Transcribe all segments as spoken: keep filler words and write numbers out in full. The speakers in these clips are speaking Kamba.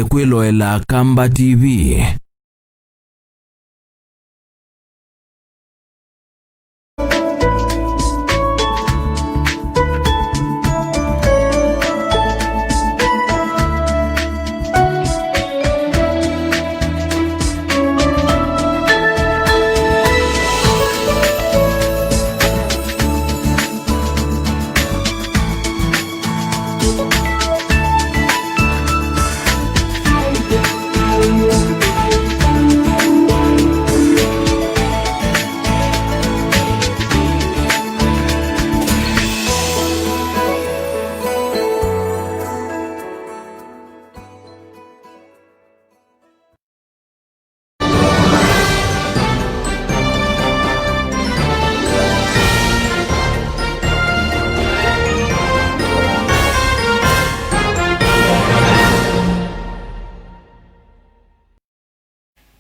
kwĩloela Kamba T V.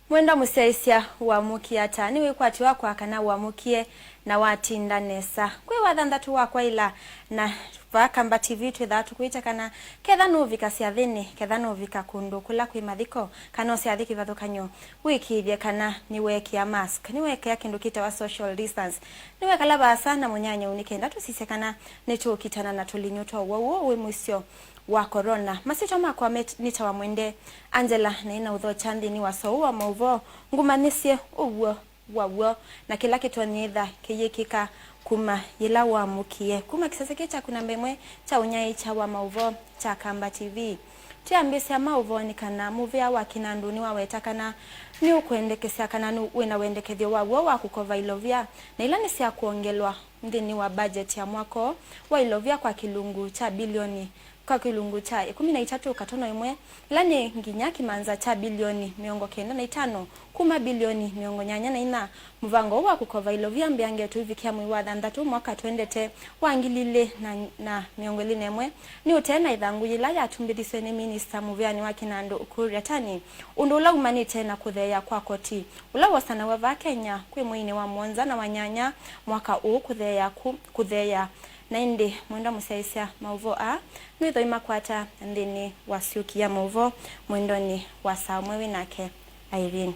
Mwendwa mũsyaĩĩsya, ũamũkie ata? Nĩ wĩkwatyo wakwa kana ũamũkie na watinda nesa? Kwĩ wathanthatũ wa kwaĩla na vaa Kamba T V twĩthaa tũkwĩtya kana ketha nũũvika syathĩnĩ, ketha nũũvika kũndũ kũla kwĩ mathiko, kana ũsyathi kĩvathũkany'o, wĩkĩĩthye kana nĩweekĩa mask, nĩweekĩa kĩndũ kĩtawa social distance, nĩwekala vaasa na mũnyanyau, nĩ kenda tũsisye kana nĩtũũkitana na tũlinyũ twa ũwau ũũ wĩ mũisyo wa corona. Masyĩtwa makwa met-, nĩtawa Mwende Angela, na ĩna ũthokya nthĩnĩ wa soo wa maũvoo, ngũmanyĩsye ũw'o waw'o na kĩla kĩtonyĩtha kĩyĩkĩka kuma yĩla wamũkie kuma kĩsese kĩ kyaku namba ĩmwe kya ũnyaĩĩkya wa maũvoo kya Kamba T V. Twĩambĩĩsya maũvoo nĩ kana mũvĩa wa Kinandu nĩwaweta kana nĩũkwendekesya kana nũ-, wĩna wendekethyo waw'o wa kũkova ilovia, na ila nĩ sya kwongelwa nthĩnĩ wa budget ya mwaka ũũ wa ilovia kwa kĩlungu kya bilioni kwa kĩlungu kya ĩkũmi na itatũ katono ĩmwe, ĩla nĩ nginya kĩmanza kya bilioni mĩongo kenda na itano kuma bilioni mĩongo nyanya na inya. Mũvango ũũ wa kũkova ilovia mbeange tũivikĩa mwei wa thanthatũ mwaka twendete wa ngili ilĩ na, na mĩongo ĩlĩ na ĩmwe nĩ ũtee na ĩthangũ yĩla yatumbĩthisye nĩ minista mũvĩanĩ wa Kinandu Ukur Yatani, ũndũ ũla umanĩte na kũtheea kwa koti ũla wosanaw'a vaa Kenya kwĩ mweinĩ wa mũonza na wa nyanya mwaka ũũ kũtheea ku-, kũtheea Na ĩndĩ, mwendwa mũsyaĩĩsya, maũvoo aa nĩwĩthwa ũimakwata nthĩnĩ wa syũki ya maũvoo mwendonĩ wa saa ũmwe wĩ nake Irene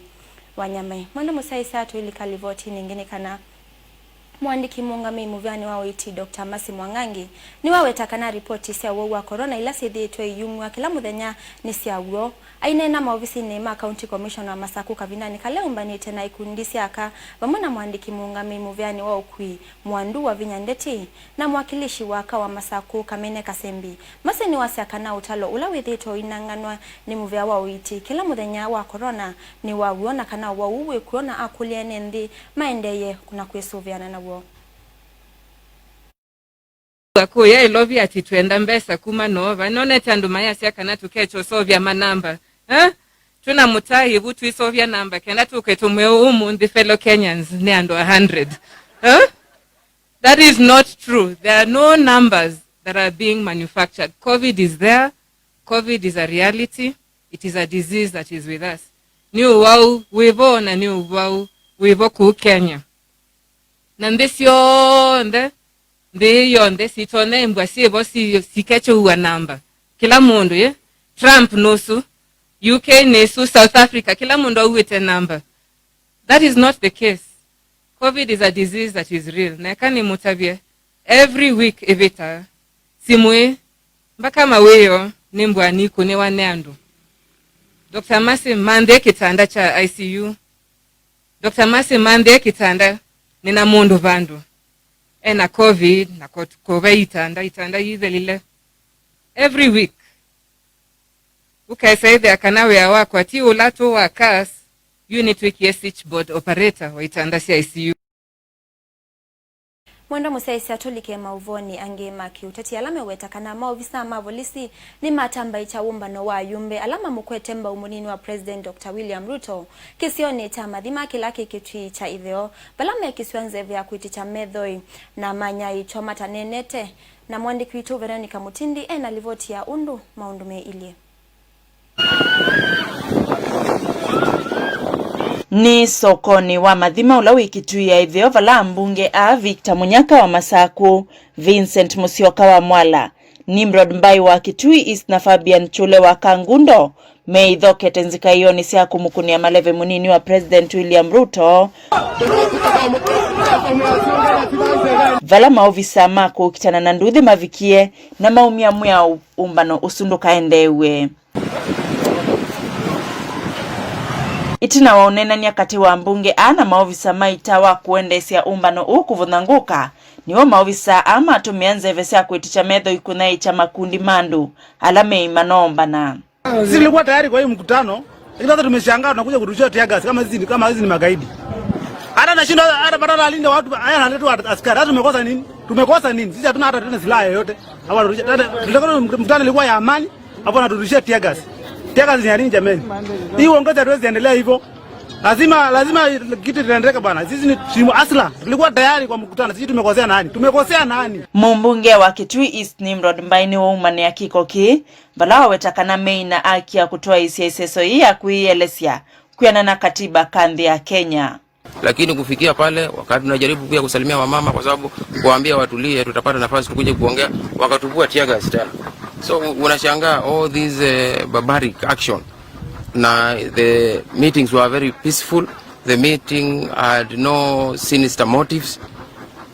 Wanyamai. Mwendwa mũsyaĩĩsya, tũilika livotinĩ ĩngĩ nĩ kana mũandĩki mũũngamĩi mũvĩanĩ wa ũiiti, Doctor Mercy Mwangangi, nĩwaweta kana ripoti sya ũwau wa corona ila syĩthĩĩtwe iyumw'a kĩla mũthenya nĩ sya w'o. Aineena maovisinĩ ma County Commissioner wa Masakũ kavindanĩ kala eũmbanĩte na ikundi sya aka vamwe na mũandĩki mũũngamĩi mũvĩanĩ wa ũkui Mwandu Wavinya Ndeti, na mwakilishi wa aka wa Masakũ Kamene Kasembi, Mercy nĩwasya kana ũtalo ũla wĩthĩĩtwe ũinanganwa nĩ mũvĩa wa ũiiti kĩla mũthenya wa corona nĩ wa w'o, na kana ũwau ũũ wĩ kw'o, na akũlya ene nthĩ maendeeye na kwĩsũvĩana naw'o. Kũya ĩlovi ati twenda mbesa kuma nova. Nonete andũ mayasya kana tũkekya ũseũvya manamba. Eh? Twĩna mũtai ĩvu tũiseũvya namba kenda tũke tũmwĩe ũmũnthĩ, fellow Kenyans nĩ andũ a hundred. Eh? That is not true. There are no numbers that are being manufactured. COVID is there. COVID is a reality. It is a disease that is with us. Nĩ ũwau wĩvo na nĩ ũwau wĩvo kũu Kenya. Na nthĩ syonthe, nthĩ yonthe sitonya imbwa syĩvo si-, sikekya ũua namba. Kĩla mũndũ, ye? Trump nũsu, U K nĩsu, South Africa, kĩla mũndũ auĩte namba. That is not the case. COVID is a disease that is real. Na eka nĩmũtavye, every week ĩvĩtaa, simũ ĩ, mbaka mawĩoo nĩ mbwani ikũnĩwa nĩ andũ. Doctor Mercy, manthĩ kĩtanda kya I C U. Doctor Mercy, manthĩ kĩtanda, nĩna mũndũ vandũ ena COVID na ko-, kũve itanda, itanda yithelile. Every week. Ũkesa ĩthĩa kana wĩa wakwa ti ũla tũ wa CAS, yu nĩtwĩkie switchboard operator wa itanda sya I C U. Mwendwa mũsyaĩĩsya, tũlike maũvoonĩ angĩ ma kĩũteti ala meweta kana maovisaa ma volisi nĩmatambaĩkya wũmbano wa ayumbe ala mamũkwete mbau mũnini wa President Doctor William Ruto kĩsionĩ kya Mathima kĩla kĩ kĩtui kya itheo, vala mekĩsw'a nzeve ya kwĩtĩkya methoi na manyaĩĩkyo mataneenete. Na mũandĩki witũ Veronica Mutindi ena livoti ya ũndũ maũndũ meilyĩ. Nĩ sokonĩ wa Mathima ũla wĩ kĩtui ya itheo vala ambunge aa Victor Munyaka wa Masakũ, Vincent Musyoka wa Mwala, Nimrod Mbai wa Kitui East na Fabian Chule wa Kangundo meithokete nzikaĩonĩ sya kũmũkũnĩa maleve mũnini wa President William Ruto, vala maovisa ma kũkitana na nduthi mavikie na maumya mwĩao ũmbano ũsu ndũkaendeew'e. Ĩtina wa ũneenany'a katĩ wa ambunge aa na maovisa ma ita wa kũendeesya ũmbano ũũ kũvũthangũka, nĩw'o maovisa aa matũmĩa nzeve sya kwĩtĩkya metho ikũnyaĩĩkya makundi ma andũ ala meima noombana. Sisi tulikuwa tayari kwa hii mkutano, lakini sasa tumeshangaa tunakuja kurushiwa tear gas kama sisi, kama sisi ni magaidi. Hata nashindwa, hata badala alinde watu, haya analetwa askari. Sasa tumekosa nini? Tumekosa nini? Sisi hatuna hata tena silaha yoyote. Hawa wanarudisha, hata, tulikuwa mkutano ilikuwa ya amani, hapo wanaturushia tear gas. Tear gas ni ya nini jameni? Hii uongozi hatuwezi endelea hivyo. Lazima, lazima kitu itaendeka bwana. Sisi ni timu asla. Tulikuwa tayari kwa mkutano. Sisi tumekosea nani? Tumekosea nani? Mũmbunge wa Kitui East Nimrod Mbai nĩwaumanĩa kĩko kĩĩ, vala waweta kana meina aki ya kũtwaĩĩsya ĩseso yĩĩ ya kwĩyĩelesya kwĩanana na katiba ka nthĩ ya Kenya. Lakini kufikia pale, wakati tunajaribu pia kusalimia wamama, kwa sababu kuwaambia watulie, tutapata nafasi tukuje kuongea, wakatupua tear gas tena. So unashangaa all these, eh, barbaric action. Na the meetings were very peaceful. The meeting had no sinister motives.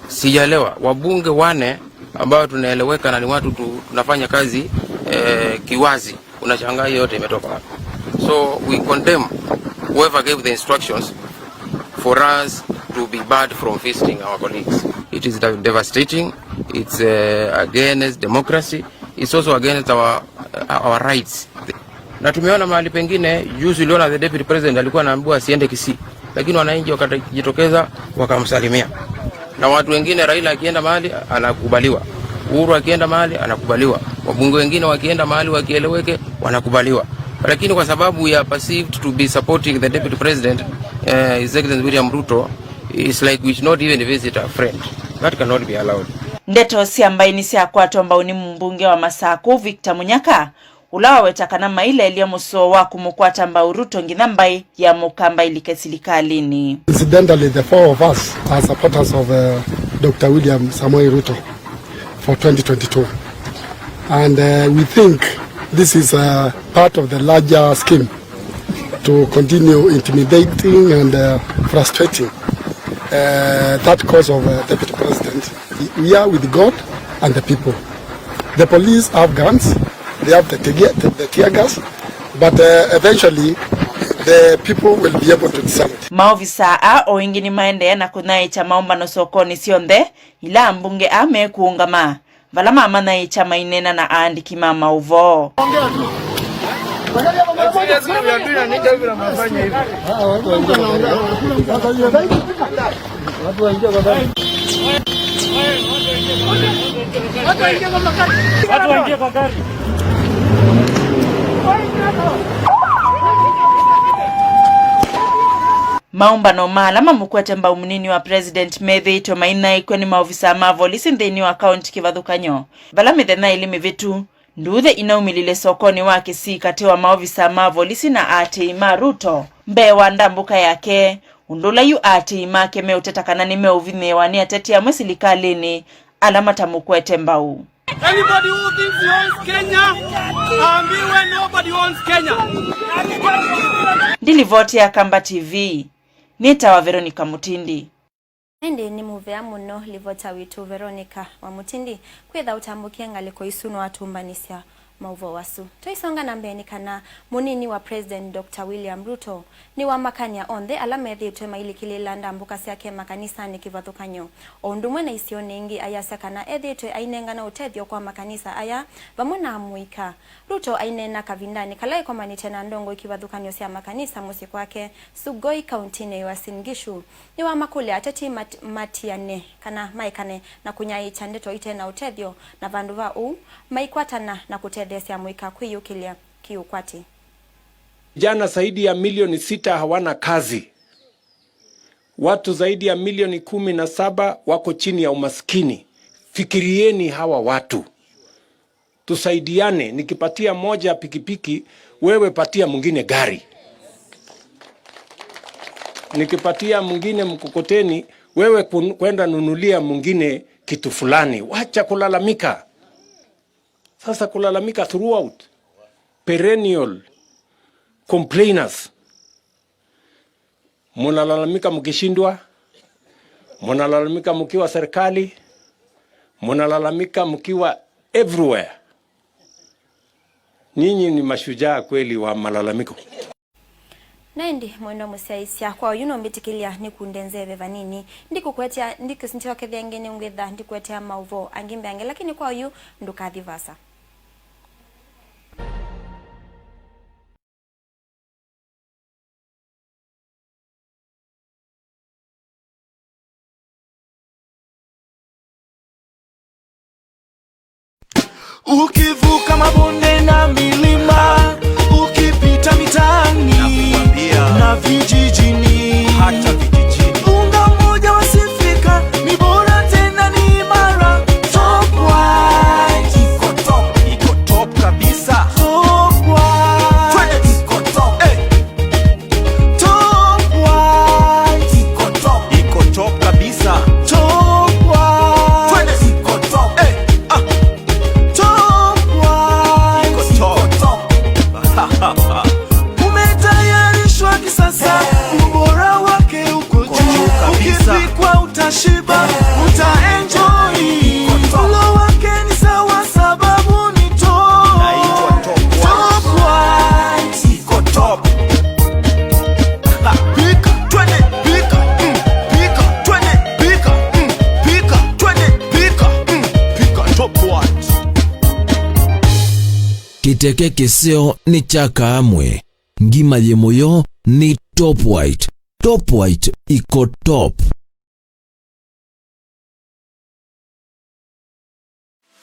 Sijaelewa. Wabunge wane ambao tunaeleweka na ni watu tu, tunafanya kazi, eh, kiwazi. Unashangaa hiyo yote imetoka wapi? So we condemn whoever gave the instructions for us to be barred from visiting our colleagues. It is de-, devastating. It's, uh, against democracy. It's also against our, our rights. Na tumeona mahali pengine, juzi uliona the deputy president alikuwa anaambiwa asiende Kisii, lakini wananchi wakajitokeza wakamsalimia. Na watu wengine, Raila akienda mahali anakubaliwa, Uhuru akienda mahali anakubaliwa, wabunge wengine wakienda mahali wakieleweke wanakubaliwa. Lakini kwa sababu we are perceived to be supporting the deputy president, eh, His Excellency William Ruto, it's like we should not even visit a friend. That cannot be allowed. Ndeto sya Mbai nĩsyakwatwa mbau nĩ mũmbunge wa Masaku, Victor Munyaka, ũla waweta kana mailelya mũsoo wa kũmũkwata mbau Ruto nginya Mbai ya mũkamba ilike silikalĩnĩ. Incidentally, the four of us are supporters of, uh, Doctor William Samoei Ruto for twenty twenty-two. And, uh, we think this is, uh, part of the larger scheme to continue intimidating and, uh, frustrating, uh, that cause of, uh, Deputy President. We are with God and the people. The police have guns, they have the tear, the tear gas, but, uh, eventually the people will be able to decide. Maovisa aa o ĩngĩ nĩmaendeea na kũnyaĩĩkya maũmbano sokonĩ syonthe ila ambunge aa mekũũngama, vala mamanyaĩĩkya maineena na aandĩki ma maũvoo. Watu waingie kwa gari. Maũmbano ma ala mamũkwete mbau mũnini wa President methĩĩtwe mainyaĩĩkw'a nĩ maovisaa ma volisi nthĩnĩ wa kaũnti kĩvathũkany'o, vala mĩthenya ĩlĩ mĩvĩtu, nduuthĩ inaumĩlile sokonĩ wa Kisii katĩ wa maovisaa ma volisi na aatĩĩi ma Ruto mbee wa ndambũka yake, ũndũ ũla yu aatĩĩi make meũteta kana nĩmeũvinyĩĩwa nĩ ateti amwe silikalĩnĩ ala matamũkwete mbau. Anybody who thinks he owns Kenya, aambiwe nobody owns Kenya. Ndilivoti ya Kamba T V, nĩtawa Veronica Mutindi. Ĩndĩ nĩ mũvea mũno livota witũ Veronica wa Mutindi kwĩtha ũtambũkie ngalĩko isu nĩwatũmbanĩsya maũvoo asu. Tũisonga na mbee nĩ kana mũnini wa President Doctor William Ruto nĩwamakany'a onthe ala methĩĩtwe mailikĩlĩĩla ndambũka syake makanisanĩ kĩvathũkany'o, o ũndũ ũmwe na isionĩ ingĩ, ayasya kana ethĩĩtwe ainengana ũtethyo kwa makanisa aya vamwe na amũika. Ruto aineena kavindanĩ kala ĩkomanĩte na ndongoi kĩvathũkany'o sya makanisa mũsyĩ kwake Sugoi, kauntinĩ ya Uasin Gishu. Nĩwamakũlya ateti mat-, matiane kana maekane na kũnyaĩĩkya ndeto ite na ũtethyo, na vandũ va ũu, maikwatana na kũtetheesya amũika kwĩyũkĩlya kĩũkwati. Vijana zaidi ya milioni sita hawana kazi. Watu zaidi ya milioni kumi na saba wako chini ya umaskini. Fikirieni hawa watu. Tusaidiane, nikipatia moja pikipiki, wewe patia mwingine gari. Nikipatia mwingine mkokoteni, wewe kun-, kwenda nunulia mwingine kitu fulani. Wacha kulalamika. Sasa kulalamika throughout, perennial complainers. Munalalamika mkishindwa, munalalamika mkiwa serikali, munalalamika mkiwa everywhere. Nyinyi ni mashujaa kweli wa malalamiko. Na ĩndĩ, mwendwa mũsyaĩĩsya, kwa oyu no mbĩtĩkĩlya nĩkunde nzeve vanini. Ndikũkũetea, ndiku-, ndisyokethya ĩngĩ nĩngwĩtha ndikũetea maũvoo angĩ mbeange, lakini kwa oyu ndũkathi vaasa. Ukivuka mabonde na milima, ukipita mitaani na vijijini, hata vijijini, unga mmoja wasifika, ni bora tena ni imara. Top White. Iko top, iko top kabisa. Top White. Twende. Iko top. Eh. Top White. Iko top. Iko top kabisa. Top White. Twende. Iko top. Eh. Ah. Top White. Iko top. Iko top. Umetayarishwa kisasa, ubora wake uko juu kabisa. Ukipikwa utashiba, utaenjoy. Mlo wake ni sawa sababu ni top. Inaitwa Top White. Top White. Iko top. Ha, pika, twende, pika, mm, pika, twende, pika, mm, pika, twende, pika, mm, pika, Top White. Kĩteke kĩseo nĩ kya kaamwe. Ngima yĩ mũyo nĩ Top White. Top White iko top.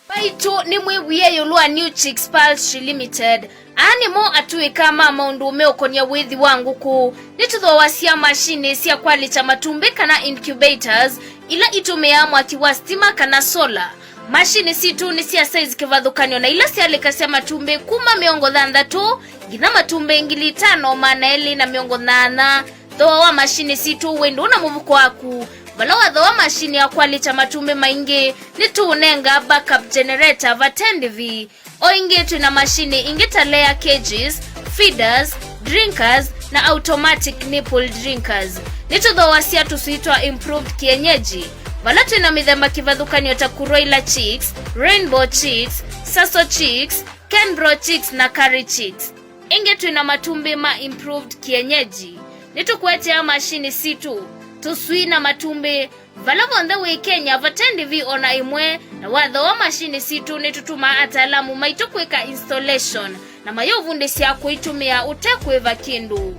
Vaitũ nĩmwĩwie ĩũlũ wa New Chicks Poultry Limited. Aa nĩmo atũĩka ma maũndũ meũkonia wĩthi wa ngũkũ. Nĩtũthooasya masinĩ sya kwalĩkya matumbĩ kana incubators, ila itũmĩaa mwaki wa sitima kana solar. Masinĩ sitũ nĩ sya size kĩvathũkany'o na ila syalĩkasya matumbĩ kuma mĩongo thanthatũ nginya matumbĩ ngili itano maana elĩ na mĩongo nyanya. Thooa wa masinĩ sitũ wĩ ndũũ na mũvuko waku. Vala wathooa masinĩ ya kwalĩkya matumbĩ maingĩ, nĩtũũnengaa backup generator vate ndĩvi. O ĩngĩ twĩ na masinĩ ingĩ ta layer cages, feeders, drinkers, na automatic nipple drinkers. Nĩtũthooasya tũswii twa improved kienyeji, vala twĩ na mĩthemba kĩvathũkany'o ta Kuroiler chicks, Rainbow chicks, Sasso chicks, Kenbro chicks, na Curry chicks. Ĩngĩ twĩ na matumbĩ ma improved kienyeji. Nĩtũkũetea masinĩ sitũ, tũswii na matumbĩ, vala vonthe wĩ Kenya vate ndĩvi o na ĩmwe, na wathooa masinĩ sitũ nĩtũtumaa ataalamu maitũ kwĩka installation na mayũvundĩsya kũitũmĩa ũte kũĩva kĩndũ.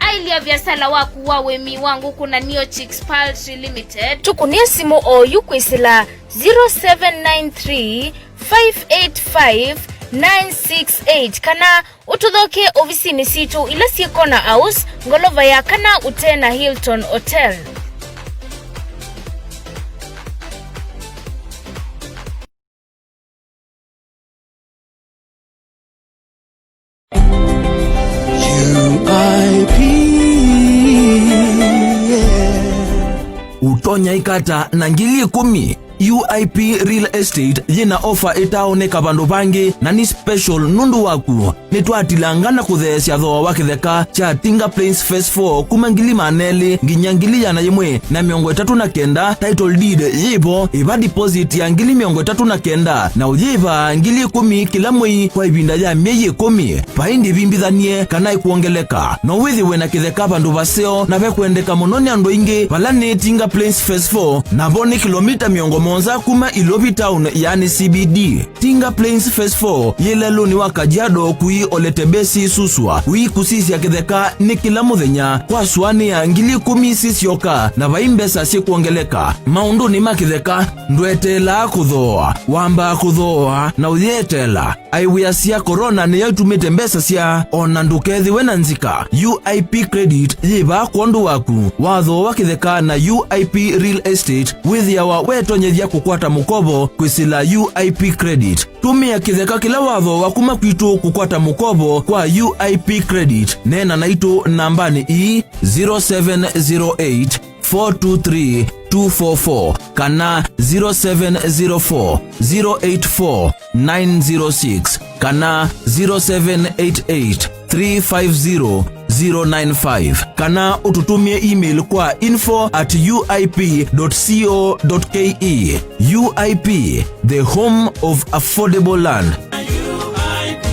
Aĩlya viasala waku wa ũĩmi wa ngũkũ na Neo Chicks Poultry Limited. Tũkũnĩe simũ oyu kwĩsĩla zero seven nine three, five eight five, nine six eight kana ũtũthokee ovisinĩ sitũ ila syĩ Corner House, ngolova ya kana ũtee na Hilton Hotel. U I P, yeah. Ũtonya ĩkata na ngili ĩkũmi. U I P Real Estate yĩna ofa ĩtaaoneka vandũ vangĩ, na nĩ special nũndũ waku. Nĩtwatilanga na kũtheesya thooa wa kĩtheka kya Tinga Plains Phase four kuma ngili maana elĩ nginya ngili ĩana yĩmwe na mĩongo ĩtatũ na kenda. Title deed yĩ vo. Ĩva deposit ya ngili mĩongo ĩtatũ na kenda na ũyĩva ngili ĩkũmi kĩla mwei kwa ĩvinda ya myei ĩkũmi. Vai ndĩvimbithanie kana ĩkwongeleka. No wĩthĩwe na kĩtheka vandũ vaseo na vekwendeka mũno nĩ andũ aingĩ, vala nĩ Tinga Plains Phase four, navo nĩ kĩlomita mĩongo mũonza kuma Ilovi Town, yaani C B D. Tinga Plains Phase four yĩ lelũnĩ wa Kajiado, kũi Oletebesi, Suswa. Ũikusisya kĩtheka nĩ kĩla mũthenya kwa sũanĩa ngili ĩkũmi sisyoka, na vai mbesa syĩkwongeleka. Maũndũnĩ ma kĩtheka, ndweteelaa kũthooa, wambaa kũthooa na ũyeteela. Aĩ wĩa sya corona nĩyo itumĩte mbesa sya, o na ndũkethĩwe na nzika. U I P Credit yĩ vaa kwondũ waku. Wathooa kĩtheka na U I P Real Estate, wĩthĩawa weetonyethya kũkwata mũkovo kwĩsĩla U I P Credit. Tũmĩa kĩtheka kĩla wathooa kuma kwitũ kũkwata mũkovo kwa U I P Credit. Neena naitũ nambanĩ ii, zero seven zero eight, four two three, two four four kana zero seven zero four, zero eight four, nine zero six kana zero seven eight eight three five zero zero nine five, kana ũtũtũmĩe email kwa info at U I P dot co dot K E. U I P, the home of affordable land. U I P,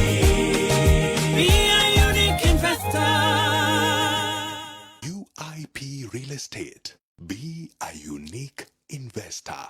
be a unique investor. U I P Real Estate, be a unique investor.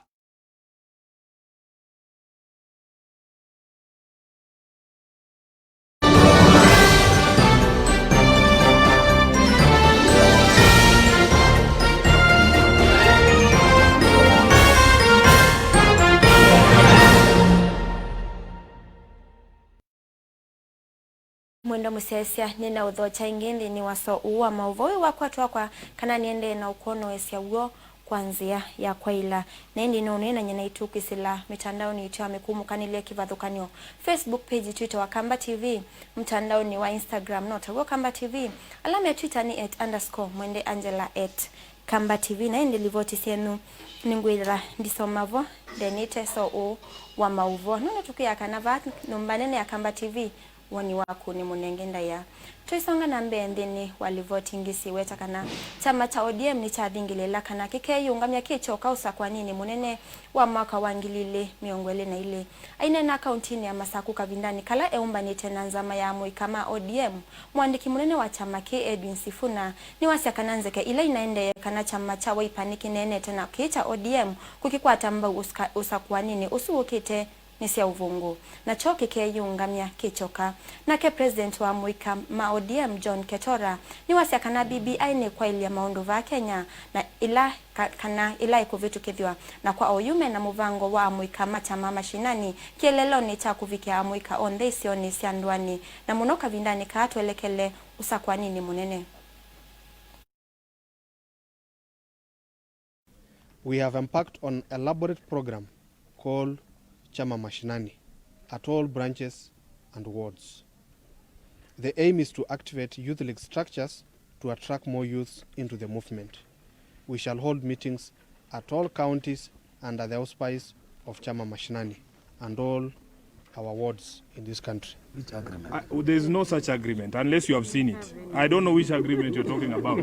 Mwendwa mũsyaĩĩsya, nĩ na ũthokya ĩngĩ nthĩnĩ wa soo ũũ wa maũvoo. Wĩ wakwa twakwa kana nĩendee na ũkwonoesya w'o kwa nzĩa ya kwaĩla. Na ĩndĩ no nĩnany'a naitũ kwĩsĩla mĩtandaonĩ yitũ ya mĩkumũkanĩlye kĩvathũkany'o, Facebook page, Twitter wa Kamba T V, mtandaonĩ wa Instagram no taw'o Kamba T V, ala me Twitter nĩ at underscore mwende Angela at Kamba T V. Na ĩndĩ livoti syenyu nĩngwĩtha ndisoma vo ndenĩte soo ũũ wa maũvoo. Nũndũ tũkwĩa kana vaa nyũmba nene ya Kamba T V, woni waku nĩ mũnenge ndaĩa. Tũisonga na mbee nthĩnĩ wa livoti ĩngĩ, siweta kana kyama kya O D M nĩkyathingĩlĩĩla kana kĩkeeyĩũngamya kĩ kyoka ũsakũaninĩ mũnene wa mwaka wa ngili ilĩ mĩongo ĩlĩ na ilĩ. Aineena kauntinĩ ya Masaku kavindanĩ kala eũmbanĩte na nzama ya amũika ma O D M, mũandĩki mũnene wa kyama kĩĩ Edwin Sifuna nĩwasya kana nzeke ila inaendee kana kyama kya Wiper nĩkĩneenete na kĩĩ kya O D M kũkĩkwata mbau ũsaka-, ũsakũaninĩ ũsu wũkĩte nĩ sya ũvũngũ, nakyo kĩkeeyĩũngamya kĩ kyoka. Nake president wa amũika ma O D M, John Ketora, nĩwasya kana B B I nĩkwaĩlya maũndũ vaa Kenya na ĩla ka-, kana ĩla ĩkũvĩtũkĩthw'a, na kwa oyu mena mũvango wa amũika ma kyama mashinani kĩeleelonĩ kya kũvikĩa amũika onthe isionĩ sya ndũanĩ, na mũno kavindanĩ kaa twelekele ũsakũaninĩ mũnene. We have embarked on elaborate program called Chama Mashinani at all branches and wards. The aim is to activate youth league structures to attract more youths into the movement. We shall hold meetings at all counties under the auspice of Chama Mashinani and all our wards in this country. Which agreement? I, there is no such agreement unless you have seen it. I don't know which agreement you're talking about.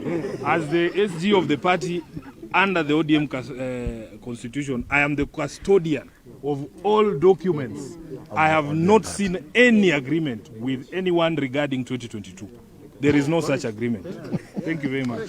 As the S G of the party under the O D M cus-, uh, constitution, I am the custodian of all documents. I have not seen any agreement with anyone regarding twenty twenty-two. There is no such agreement. Thank you very much.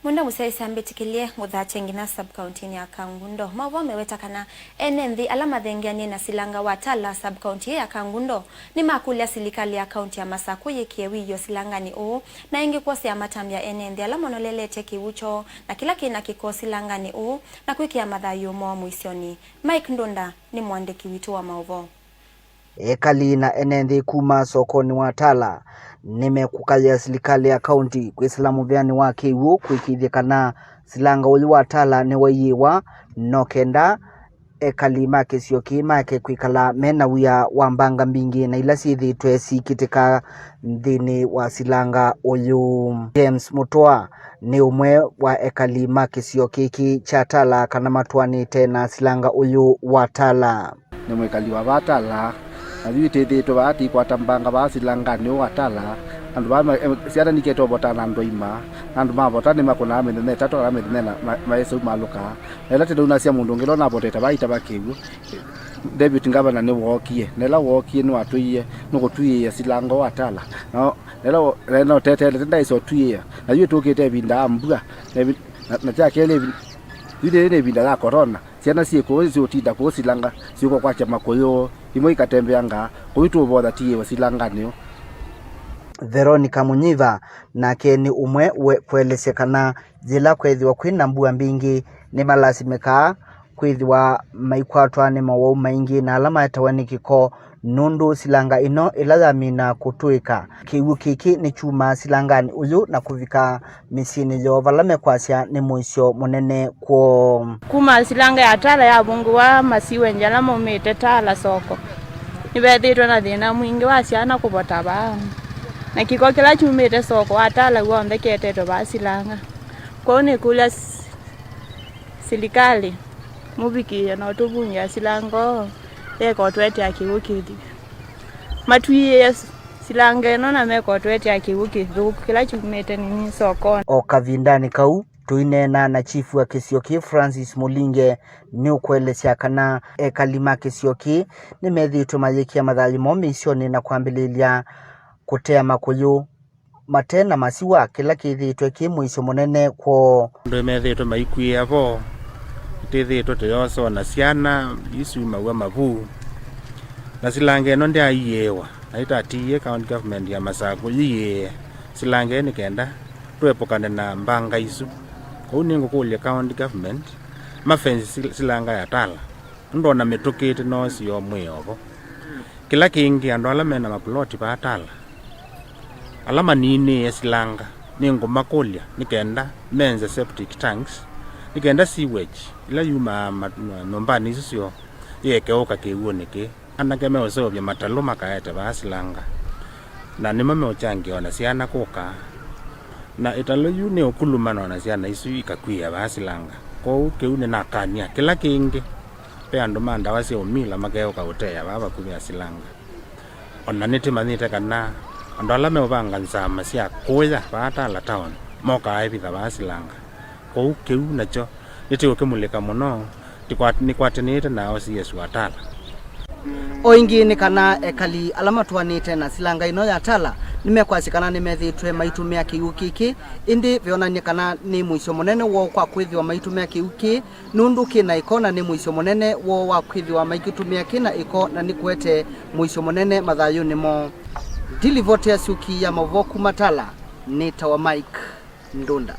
Mwendwa mũsyaĩĩsya, mbĩtĩkĩlye ngũthatye nginya sub-county-inĩ ya Kangundo. Maũvoo meweta kana ene nthĩ ala mathengeanie na silanga wa Tala sub-county ya Kangundo nĩmakũlya silikalĩ ya kaunti ya Masaku yĩkĩe wĩoo silanganĩ ũũ, na ĩngĩ kwosea matambya ene nthĩ ala manoleletye kĩw'ũ kyoo na kĩla kĩ na kĩko silanganĩ ũũ, na kwĩkĩa mathayũ moo mũisyonĩ. Mike Ndunda nĩ mũandĩki witũ wa maũvoo. Ekali na ene nthĩ kuma sokonĩ wa Tala nĩmekũkaĩa silikalĩ ya kaunti kwĩsĩla mũvĩanĩ wa kĩw'ũ kũĩkĩĩthya kana silanga ũyũ wa Tala nĩwaiĩwa, no kenda ekali ma kĩsio kĩĩ maeke kwĩkala me na wia wa mbanga mbingĩ na ila syĩthĩĩtwe siikĩtĩka nthĩnĩ wa silanga ũyũ. James Mũtũa nĩ ũmwe wa ekali ma kĩsio kĩkĩ kya Tala kana matũanĩte na silanga ũyũ wa Tala. Nĩ mwĩkali wa vaa Tala, na yu ĩtĩthĩĩtwe vaa tĩkwata mbanga vaa silanganĩ ũũ wa Tala. Andũ vaa ma-, em, syana nikete ũvota na andũ aima, na andũ mavota nĩmakũnaa mĩthenya ĩtatũ kana mĩthenya ĩna ma-, maĩsa umalũka. Na ĩla tene unasya mũndũ ũngĩ ũla ũnavotete vaa itava kĩw'ũ, David Ngavana nĩwookie, na ĩla wookie nĩwatwĩie nũkũtw'ĩĩa silanga ũũ wa Tala. Na, na ĩla wo-, na ĩla ũteteelete ndaĩsa ũtw'ĩĩa, na yu ĩtũkĩte ĩvinda ya mbua, na ĩvi-, na, na kya kelĩ ĩvi-, yu nĩ, nĩ ĩvinda ya korona. Syana syĩ kũũ, syũtinda kũũ silanga, syũka kwakya makũyũ, imwe ikatembeangaa, kũu tũũvotha tiĩwe silanganĩ ũũ. Veronica Munyiva nake nĩ ũmwe we-, kũelesya kana yĩla kweethĩwa kwĩ na mbua mbingĩ, nĩmalasimĩkaa kwĩthĩwa maikwatwa nĩ mowau maingĩ na ala maetawa nĩ kĩko, nũndũ silanga ĩno ĩla yamina kũtũĩka, kĩw'ũ kĩkĩ nĩkyumaa silanganĩ ũyũ na kũvika mĩsyĩnĩ yoo vala mekwasya nĩ mũisyo mũnene kwoo. Kuma silanga ya Tala yavungũwa, masiwenji ala maumĩte Tala soko nĩvethĩĩtwe na thĩna mwingĩ wa syana kũvota vaa, na kĩko kĩla kyumĩte soko wa Tala w'onthe kĩetetwe vaa silanga. Kwoou nĩkũlya s-, silikalĩ Mũvikĩĩe na ũtũvungĩa silanga ũũ, ekotwetea kĩw'ũ kĩthĩ. Matwĩĩe silanga ĩno na mekotwetea kĩw'ũ kĩthũku kĩla kyumĩte nini sokonĩ. O kavindanĩ kau, tũineena na chifu wa kĩsio kĩĩ Francis Mũlinge, nĩũkũelesya kana ekali ma kĩsio kĩĩ nĩmethĩĩtwe mayĩkĩa mathayũ moo mĩisyonĩ na kwambĩlĩlya kũtea makũyũ mate na masiwa, kĩla kĩthĩĩtwe kĩ mũisyo mũnene kwoo. Andũ methĩĩtwe maikw'ĩĩa vo, itĩthĩĩtwe tũyosoo na syana isu imaw'a mavu. Na silanga ĩno ndyaaiĩĩwa, na itatiie county government ya Masakũ yĩyĩĩe silanga ĩĩ nĩ kenda twepũkane na mbanga isu. Kwoou nĩngũkũlya county government mafensi sil-, silanga ya Tala. Nũndũ ona mĩtũkĩte no sio mwĩovo. Kĩla kĩngĩ, andũ ala mena mapuloti vaa Tala, ala maninĩĩe silanga, nĩngũmakũlya nĩ kenda menze septic tanks, nĩ kenda sewage ĩla yumaa ma-, nyũmbanĩ isu syoo yĩekeũka kĩw'ũnĩ kĩĩ. Anake meũseũvya matalũ makaete vaa silanga, na nĩmo meũkyangĩa ona syana kũka. Na ĩtalũ yu nĩũkuluma na ona syana isu ikakw'ĩĩa vaa silanga. Kwoou kĩu nĩnakany'a. Kĩla kĩngĩ, ve andũ ma ndawa sya ũmila makeũka ũteea vaa vakuvĩ na silanga. O na nĩtĩmanyĩte kana andũ ala meũvanga nzama sya kũya vaa Tala Town mokaa ĩvitha vaa silanga. Kwoou kĩu nakyo nĩtĩũkĩmulĩka mũno, tĩkwa-, nĩkwatanĩte na O C S wa Tala. O ĩngĩ nĩ kana ekali ala matũanĩte na silanga ĩno ya Tala nĩmekwasya kana nĩmethĩĩtwe maitũmĩa kĩw'ũ kĩkĩ, ĩndĩ veonany'a kana nĩ mũisyo mũnene woo kwa kwĩthĩwa maitũmĩa kĩw'ũ kĩĩ nũndũ kĩ na ĩko, na nĩ mũisyo mũnene woo wa kwĩthĩwa maikĩtũmĩa kĩ na ĩko, na nĩkũete mũisyo mũnene mathayũnĩ moo. Ndilivotea syũki ya maũvoo kuma Tala, nĩtawa Mike Ndunda.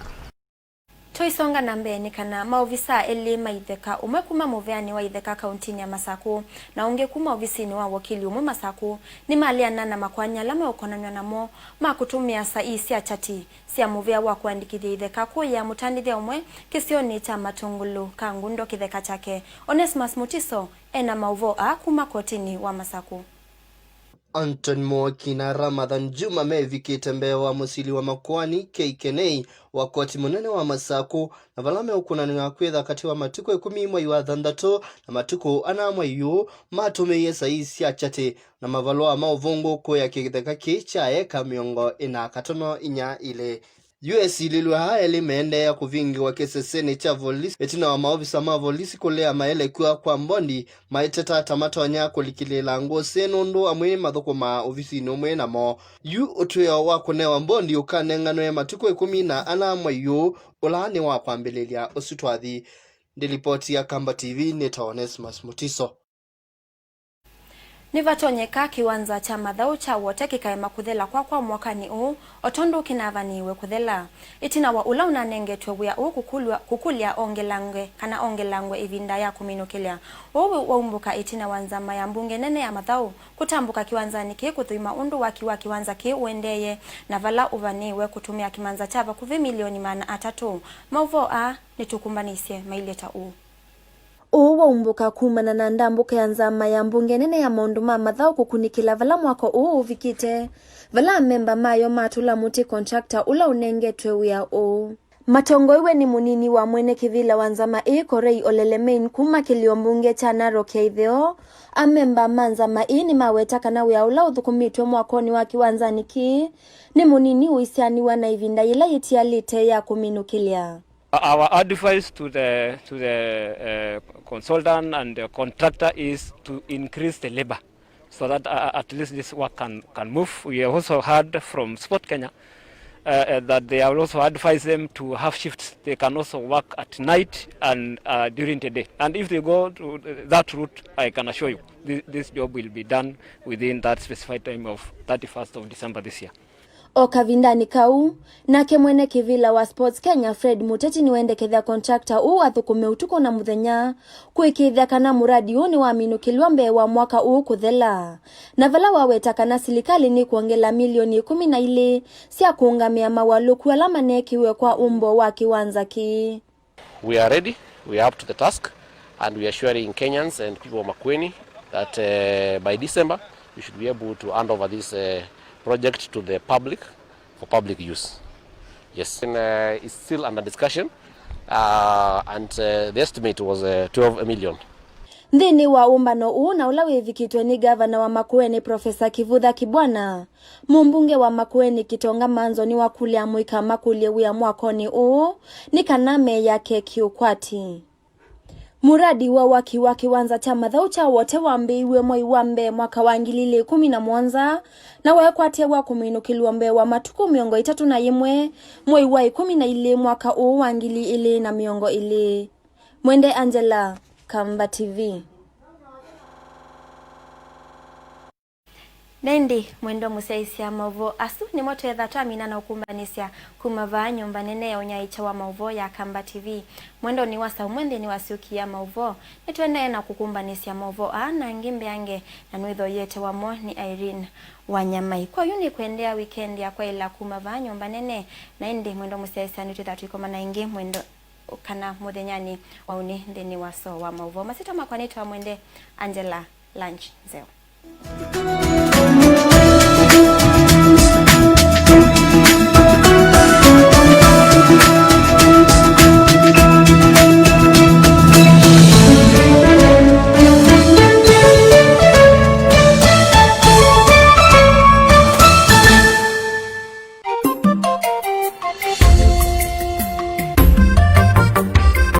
Tũisonga na mbee nĩ kana maovisaa elĩ ma itheka, ũmwe kuma mũvĩanĩ wa itheka kauntinĩ ya Masakũ na ũngĩ kuma ovisinĩ wa wakili ũmwe Masakũ, nĩmaleana na makwanya ala meũkonanw'a namo ma kũtũmĩa saii sya kyati sya mũvĩa wa kũandĩkĩthya itheka kũyĩa mũtandĩthya ũmwe kĩsionĩ kya Matũngũlũ ka Ngundo kĩtheka kyake. Onesmus Mutiso ena maũvoo aa kuma kotinĩ wa Masakũ. Anthony Mwoki na Ramadhan Juma mevikĩte mbee wa mũsili wa makoani K K N A wa koti mũnene wa Masakũ, na vala meũkunanĩwa kwĩtha katĩ wa matukũ ĩkũmi mwai wa thanthatũ na matukũ ana mwai ũũ, matũmĩie saii sya kyatĩ na mavalũa ma ũvũngũ kũya kĩtheka kĩĩ kya eka mĩongo ĩna katono inya ilĩ. Yu esilĩlw'a aa elĩ meendeea kũvingĩwa kĩsesenĩ kya volisi ĩtina wa maovisa ma volisi kũlea maelekw'a kwa mbondi maiteta ta matonya kũlikĩlĩĩla ngũsĩ nũndũ amwe mathũkũmaa ovisinĩ ũmwe namo. Yu ũtw'ĩo wa kũnewa mbondi ũkanenganwe matukũ ĩkũmi na ana mwai ũũ, ũla nĩ wa kwambĩlĩlya ũsu twathi. Ndĩ lipoti ya Kamba T V, nĩtawa Onesmus Mutiso. Nĩvatonyeka kĩwanza kya mathaũ kya Wote kĩkaema kũthela kwakwa mwakanĩ ũũ, o tondũ kĩnavaniĩwe kũthela. Ĩtina wa ũla ũnanengetwe wĩa ũũ kũkũlw'a, kũkũlya ongelangwe kana ongelangwe ĩvinda ya kũminũkĩlya. Ũũ wĩ waumbũka ĩtina wa nzama ya mbunge nene ya mathaũ kũtambũka kĩwanzanĩ kĩĩ kũthũima ũndũ waki wa kĩwanza kĩĩ ũendeeye, na vala ũvaniĩwe kũtũmĩa kĩmanza kya vakuvĩ milioni maana atatũ. Maũvoo aa nĩtũkũmbanĩsye mailye ta ũũ. Ũũ waumbũka kumana na ndambũka ya nzama ya mbunge nene ya maũndũ ma mathaũ kũkunĩkĩla vala mwako ũũ ũvikĩte, vala amemba mayo matũla mũtĩ contractor ũla ũnengetwe wĩa ũũ. Matongoew'e nĩ mũnini wa mwene kĩvĩla wa nzama ĩĩ, Korei Olelemein, kuma kĩlĩo mbunge kya Narok ya itheo, amemba ma nzama ĩĩ nĩmaweta kana wĩa ũla ũthũkũmĩtwe mwakonĩ wa kĩwanzanĩ kĩĩ nĩ mũnini ũisyanĩw'a na ĩvinda yĩla yĩtialĩte ya kũminũkĩlya. Our advice to the, to the, uh, consultant and the contractor is to increase the labor so that, uh, at least this work can, can move. We have also heard from Sport Kenya, uh, uh, that they have also advised them to have shifts. They can also work at night and, uh, during the day. And if they go to that route, I can assure you, this, this job will be done within that specified time of thirty-first of December this year. O kavindanĩ kau, nake mwene kĩvĩla wa Sports Kenya, Fred Muteti, nĩwendekethya contractor ũũ athũkũme ũtukũ na mũthenya kũĩkĩĩthya kana mũradi ũũ nĩwaminũkĩlw'a mbee wa mwaka ũũ kũthela. Na vala waweta kana silikalĩ nĩkwongela milioni ĩkũmi na ilĩ sya kũũngamĩa mawalũku ala maneekiwe kwa ũmbo wa kĩwanza kĩĩ. We are ready, we are up to the task, and we are assuring Kenyans and people of Makueni that, uh, by December, we should be able to hand over this, uh, project to the public for public use. Yes. And, uh, it's still under discussion. Uh, and uh, the estimate was uh, twelve million. Nthĩnĩ wa ũmbano ũũ na ũla wĩvikĩtwe nĩ ngavana wa Makueni, Profesa Kivutha Kibwana, mũmbunge wa Makueni Kitonga Manzo nĩwakũlya amũika makũlye wĩa mwakonĩ ũũ nĩ kana meyake kĩũkwati. Muradi wa waki wa kĩwanza kya mathaũ kya Wote wambĩĩiw'e mwei wa mbee mwaka wa ngili ili ikũmi na mũonza, na weekwatia wa kũminũkĩlw'a mbee wa matukũ mĩongo ĩtatũ na ĩmwe mwei wa ĩkũmi na ilĩ mwaka ũũ wa ngili ili na mĩongo ĩlĩ. Mwende Angela, Kamba T V. Na ĩndĩ, mwendwa mũsyaĩĩsya, maũvoo asu nĩmo tweetha twamina na ũkũmbanĩsya kuma vaa nyũmba nene ya ũnyaĩĩkya wa maũvoo ya Kamba T V. Mwendonĩ wa saa ũmwe nthĩnĩ wa syũki ya maũvoo, nĩtũendee na kũkũmbanĩsya maũvoo aa na angĩ mbeange, na nwĩthwa ũiete wamo nĩ Irene Wanyamai. Kwa yu nĩkwendea wikendi ya kwaĩla kuma vaa nyũmba nene, na ĩndĩ, mwendwa mũsyaĩĩsya, nĩtwĩtha tũikomana ĩngĩ mwendo kana mũthenyanĩ wa ũnĩ nthĩnĩ wa soo wa maũvoo. Masyĩtwa makwa nĩtawa Mwende Angela. Lunch nzeo.